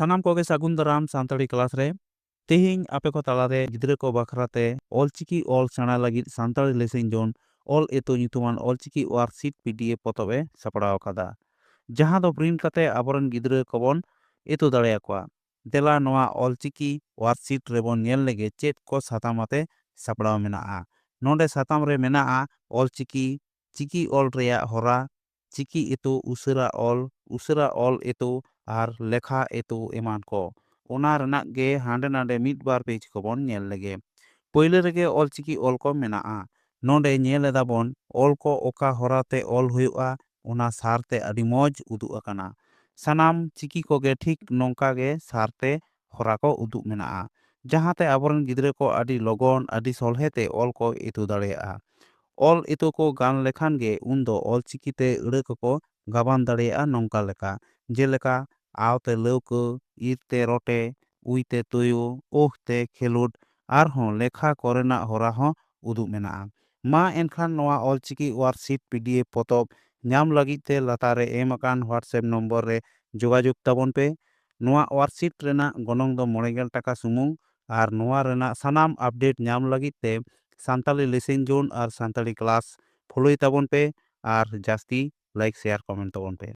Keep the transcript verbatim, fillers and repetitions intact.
ᱥᱟᱱᱟᱢ ᱠᱚᱜᱮ ᱥᱟᱹᱜᱩᱱ ᱫᱟᱨᱟᱢ ᱥᱟᱱᱛᱟᱲᱤ ᱠᱞᱟᱥ ᱨᱮ᱾ ᱛᱮᱦᱮᱧ ᱟᱯᱮ ᱠᱚ ᱛᱟᱞᱟᱨᱮ ᱜᱤᱫᱽᱨᱟᱹ ᱠᱚ ᱵᱟᱠᱷᱨᱟ ᱛᱮ ᱚᱞᱪᱤᱠᱤ ᱚᱞ ᱥᱮᱬᱟ ᱞᱟᱹᱜᱤᱫ ᱥᱟᱱᱛᱟᱲᱤ ᱞᱮᱥᱮᱱ ᱡᱳᱱ ᱚᱞ ᱮᱛᱚ ᱧᱩᱛᱩᱢᱟᱱ ᱚᱞᱪᱤᱠᱤ ᱣᱟᱨᱠᱥᱤᱴ ᱯᱤ ᱰᱤ ᱮᱯᱷ ᱯᱚᱛᱚᱵ ᱮ ᱥᱟᱯᱲᱟᱣ ᱟᱠᱟᱫᱟ, ᱡᱟᱦᱟᱸ ᱫᱚ ᱯᱨᱤᱱᱴ ᱠᱟᱛᱮ ᱟᱵᱚᱨᱮᱱ ᱜᱤᱫᱽᱨᱟᱹ ᱠᱚᱵᱚᱱ ᱮᱛᱚ ᱫᱟᱲᱮᱭᱟᱠᱚᱣᱟ᱾ ᱫᱮᱞᱟ ᱱᱚᱣᱟ ᱚᱞᱪᱤᱠᱤ ᱣᱟᱨᱠᱥᱤᱴ ᱨᱮᱵᱚᱱ ᱧᱮᱞ ᱞᱮᱜᱮ ᱪᱮᱫ ᱠᱚ ᱥᱟᱛᱟᱢ ᱟᱛᱮ ᱥᱟᱯᱲᱟᱣ ᱢᱮᱱᱟᱜᱼᱟ᱾ ᱱᱚᱰᱮ ᱥᱟᱛᱟᱢ ᱨᱮ ᱢᱮᱱᱟᱜᱼᱟ ᱚᱞᱪᱤᱠᱤ, ᱪᱤᱠᱤ ᱚᱞ ᱨᱮᱭᱟᱜ ᱦᱚᱨᱟ, ᱪᱤᱠᱤ ᱮᱛᱚ ᱩᱥᱟᱹᱨᱟ ᱚᱞ, ᱩᱥᱟᱹᱨᱟ ᱚᱞ ᱮᱛᱚ ᱟᱨ ᱞᱮᱠᱷᱟ ᱮᱛᱚ ᱮᱢᱟᱱ ᱠᱚ᱾ ᱚᱱᱟ ᱨᱮᱱᱟᱜ ᱜᱮ ᱦᱟᱸᱰᱮ ᱱᱟᱰᱮ ᱢᱤᱫ ᱵᱟᱨ ᱯᱮᱡᱽ ᱠᱚᱵᱚᱱ ᱧᱮᱞ ᱞᱮᱜᱮ᱾ ᱯᱳᱭᱞᱳ ᱨᱮᱜᱮ ᱚᱞᱪᱤᱠᱤ ᱚᱞ ᱠᱚ ᱢᱮᱱᱟᱜᱼᱟ᱾ ᱱᱚᱰᱮ ᱧᱮᱞ ᱮᱫᱟ ᱵᱚᱱ ᱚᱞ ᱠᱚ ᱚᱠᱟ ᱦᱚᱨᱟ ᱛᱮ ᱚᱞ ᱦᱩᱭᱩᱜᱼᱟ, ᱚᱱᱟ ᱥᱟᱨ ᱛᱮ ᱟᱹᱰᱤ ᱢᱚᱡᱽ ᱩᱫᱩᱜ ᱟᱠᱟᱱᱟ᱾ ᱥᱟᱱᱟᱢ ᱪᱤᱠᱤ ᱠᱚᱜᱮ ᱴᱷᱤᱠ ᱱᱚᱝᱠᱟ ᱜᱮ ᱥᱟᱨ ᱛᱮ ᱦᱚᱨᱟ ᱠᱚ ᱩᱫᱩᱜ ᱢᱮᱱᱟᱜᱼᱟ, ᱡᱟᱦᱟᱸ ᱛᱮ ᱟᱵᱚᱨᱮᱱ ᱜᱤᱫᱽᱨᱟᱹ ᱠᱚ ᱟᱹᱰᱤ ᱞᱚᱜᱚᱱ, ᱟᱹᱰᱤ ᱥᱚᱞᱦᱮ ᱛᱮ ᱚᱞ ᱠᱚ ᱮᱛᱚ ᱫᱟᱲᱮᱭᱟᱜᱼᱟ᱾ ᱚᱞ ᱮᱛᱚ ᱠᱚ ᱜᱟᱱ ᱞᱮᱠᱷᱟᱱ ᱜᱮ ᱩᱱᱫᱚ ᱚᱞᱪᱤᱠᱤ ᱛᱮ ᱟᱹᱲᱟᱹ ᱠᱚᱠᱚ ᱜᱟᱵᱟᱱ ᱫᱟᱲᱮᱭᱟᱜᱼᱟ ᱱᱚᱝᱠᱟ ᱞᱮᱠᱟ, ᱡᱮᱞᱮᱠᱟ ᱟᱣ ᱛᱮ ᱞᱟᱹᱣᱠᱟᱹ, ᱤᱨ ᱛᱮ ᱨᱚᱴᱮ, ᱩᱭ ᱛᱮ ᱛᱩᱭᱩ, ᱳᱦ ᱛᱮ ᱠᱷᱮᱞᱳᱰ, ᱟᱨᱦᱚᱸ ᱞᱮᱠᱷᱟ ᱠᱚᱨᱮᱱᱟᱜ ᱦᱚᱨᱟ ᱦᱚᱸ ᱩᱫᱩᱜ ᱢᱮᱱᱟᱜᱼᱟ᱾ ᱢᱟ ᱮᱱᱠᱷᱟᱱ ᱱᱚᱣᱟ ᱚᱞᱪᱤᱠᱤ ᱣᱟᱨᱠᱥᱤᱴ ᱯᱤ ᱰᱤ ᱮᱯᱷ ᱯᱚᱛᱚᱵ ᱧᱟᱢ ᱞᱟᱹᱜᱤᱫ ᱛᱮ ᱞᱟᱛᱟᱨ ᱨᱮ ᱮᱢ ᱟᱠᱟᱱ WhatsApp ᱱᱚᱢᱵᱚᱨ ᱨᱮ ᱡᱳᱜᱟᱡᱳᱜᱽ ᱛᱟᱵᱚᱱ ᱯᱮ᱾ ᱱᱚᱣᱟ ᱣᱟᱨᱠᱥᱤᱴ ᱨᱮᱱᱟᱜ ᱜᱚᱱᱚᱝ ᱫᱚ ᱢᱚᱬᱮ ᱜᱮᱞ ᱴᱟᱠᱟ ᱥᱩᱢᱩᱝ, ᱟᱨ ᱱᱚᱣᱟ ᱨᱮᱱᱟᱜ ᱥᱟᱱᱟᱢ ᱟᱯᱰᱮᱴ ᱧᱟᱢ ᱞᱟᱹᱜᱤᱫ ᱛᱮ ᱥᱟᱱᱛᱟᱲᱤ ᱞᱮᱥᱮᱱ ᱡᱳᱱ ᱟᱨ ᱥᱟᱱᱛᱟᱲᱤ ᱠᱞᱟᱥ ᱯᱷᱳᱞᱳᱭ ᱛᱟᱵᱚᱱ ᱯᱮ, ᱟᱨ ᱡᱟᱹᱥᱛᱤ ᱞᱟᱭᱤᱠ, ᱥᱮᱭᱟᱨ, ᱠᱚᱢᱮᱱᱴ ᱛᱟᱵᱚᱱ ᱯᱮ᱾